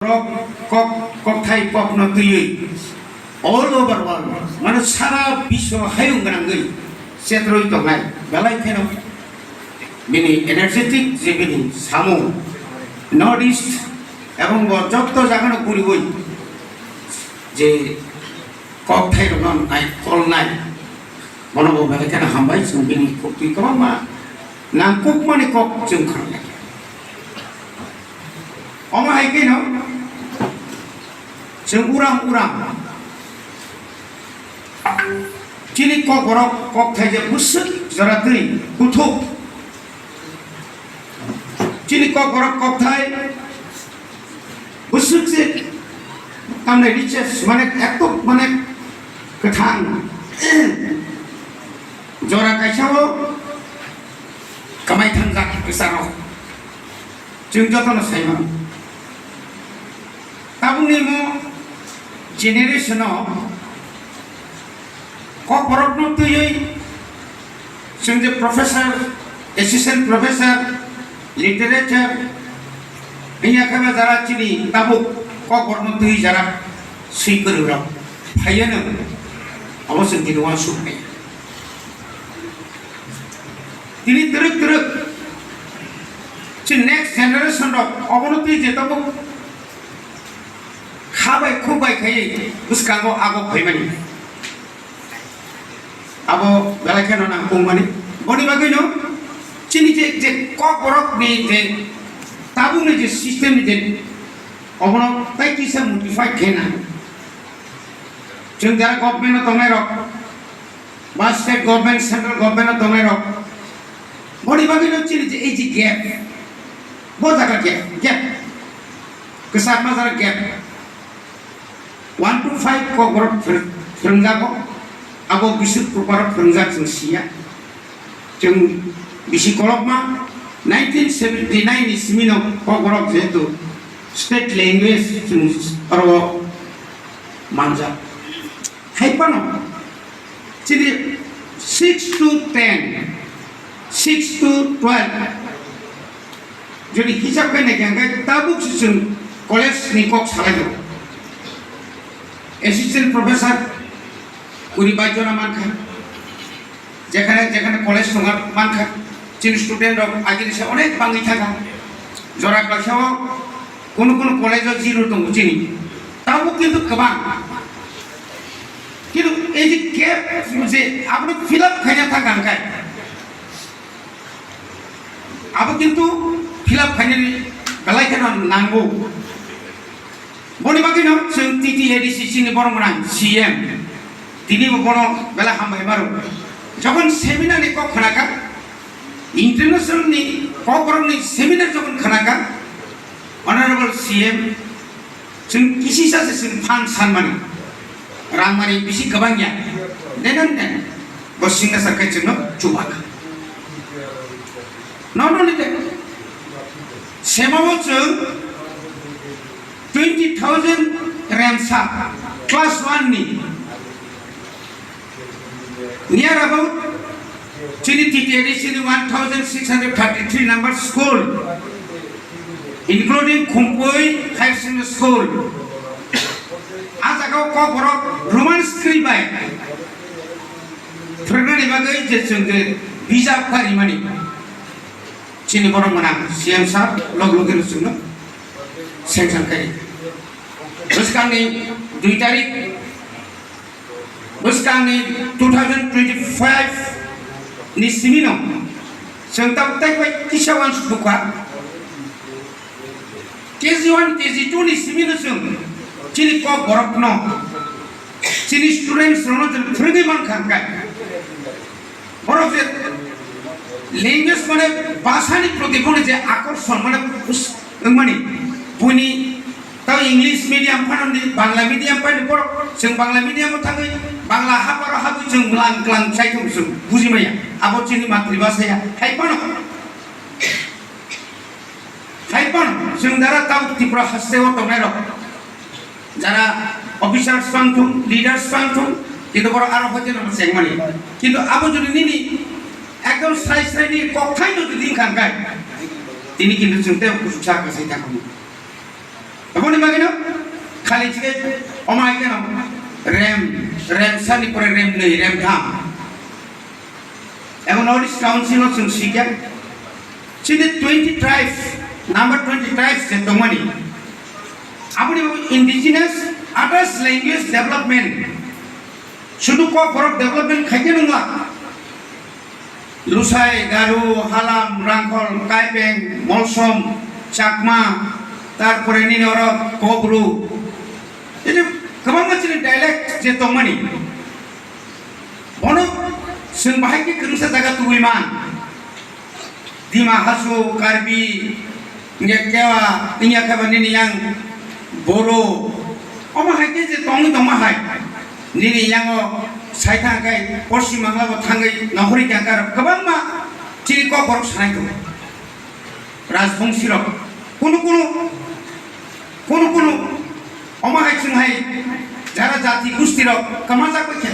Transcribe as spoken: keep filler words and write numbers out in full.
Kok, kok, kokthai kokno twiwi all over world, mane sara biswa hayung gwnangwi chetrwi tongnai, belai kheno bini energetic je bini samung North East ebong bo jotto jagano guriwi je kokthai rokno nai kolnai, bono bo belai kheno hambai, chwng bini koktwi kwbangma nangkukmani kok chwng khwnai. Omo hai kheno chwng uram uram chini kokborok kokthai je bwswk jora twi kuthuk. Chini kokborok kokthai bwswk se tamni richest, mane ekdom mane kwthang. Jora kaisa o kamai thangjak kwcharo. Chwng jotono sai mano. Tabukni mo generation o kokborokno twiwi chwng je professor, assistant professor, literature, wngya khe ba jara chini tabuk kokborokno twiwi jara swi kwrwng rok phaiya no, abo chwng tini uansuk nai. Tini twrwk twrwk chini next generation rok obono twi je tabuk kha bai khuk bai khaiwi bwskango agok phaimani. Abo belai kheno nangkukmani. Boni bagwino chini je, je kokborokni je tabukni je system ni je obono tai kisa modify khe nang. Chwng jara government o tongnai rok, ba state government, central government o tongnai rok, boni bagwino chini je age gap, bo jaga gap, gap, kwchakma jara gap. One to five kokborok phwrwng-, phwrwngjago, abo bisuk proper phwrwngjak chwng siya. Chwng bisi kolokma nineteen seventy nine ni simino kokborok jehetu state language chwng oro manjak. Hai phano chini six to ten, six to twelve, jodi hisab khe naikha hwnkhe tabuk se chwng college ni kok salai o. Assistant professor kuri bai jona mankha. Jekhane, jekhane college tongo mankha, chini student rok agini se onek bangwi thangkha. Jora kaisa o kunu kunu college o zero tongo chini. Tabuk kintu kwbang. Kintu ei je gap je abono fill up khaina thangkha hwnkhe. Abo kintu fill up khainani belai kheno nango. Boni bagwino chwng T T A D C chini borok gwnang C M, tini bo bono belai hambai maro. Jokhon seminar ni kok khnakha, international ni kokborok ni seminar jokhon khnakha, Honorable C M, chwng kisisa se chwng phan sanmani, rangmani bisi kwbang ya, denan den, bo singasa kai chwngno chubakha. Nono ni de, semao chwng twenty thousand remsa class one ni, near about chini T T A D C ni one thousand six hundred thirty three number school, including Khumpui Higher Secondary School. A jaga o kokborok Roman script bai phwrwngnani bagwi je chwng je bijap karimani. Chini borok gwnang C M sir log logino chwngno sanction khaidi. Bwskangni dui tarik, bwskangni two thousand twenty-five ni simino chwng tabuk tei bai kisa uansuk bukha. K G one, K G two ni simino chwng chini kokborokno, chini students rokno chwng phwrwngwi mankha hwnkhe. Borok je language mane bhasha ni proti bono je akorson mane us-, wngmani, buini tao English medium phano di, Bangla medium phano di, borok chwng Bangla medium o thangwi Bangla haparo habwi chwng lang klang chai thung chwng buji maya. Abo chini matribhasha ya. Hai phano, hai phano chwng jara tao Tripura haste o tongnai rok, jara officers phang thung, leaders phang thung, kintu borok aro hoite no chengmani. Kintu abo jodi nini ekdom srai srai ni kokthai no jodi wngkha hwnkhe, tini kintu chwng tei kuchuksa kwsai thangkhamu. Aboni bagwino khali chike omai keno rem, rem sani pore rem nei, rem tham. Ebo North East Council o chwng sikya. Chini twenty tribes, number twenty tribes je tongmani. Aboni bagwi indigenous others language development. Sudu Kokborok development khaikhe nungla. Lusai, Garu, Halam, Rangkhol, Kaipeng, Molsom, Chakma, tarpore nini oro Kobru. Ini kwbangma chini dialect je tongmani. Bono chwng bahai khe kwrwngsa jaga tubui man. Dima Hasao, Karbi, hingke Kewa, wngya khe ba nini yang Boro. Omo hai khe je tongwi tongma hai. Nini yango sai thang khe Poschim Bangla bo thangwi nohori khe angkar kwbangma chini Kokborok sanai tongo. Rajbongsi rok. Kunu kunu, kunu kunu, omo hai chwng hai jara jati gusti rok kwmajak bai khe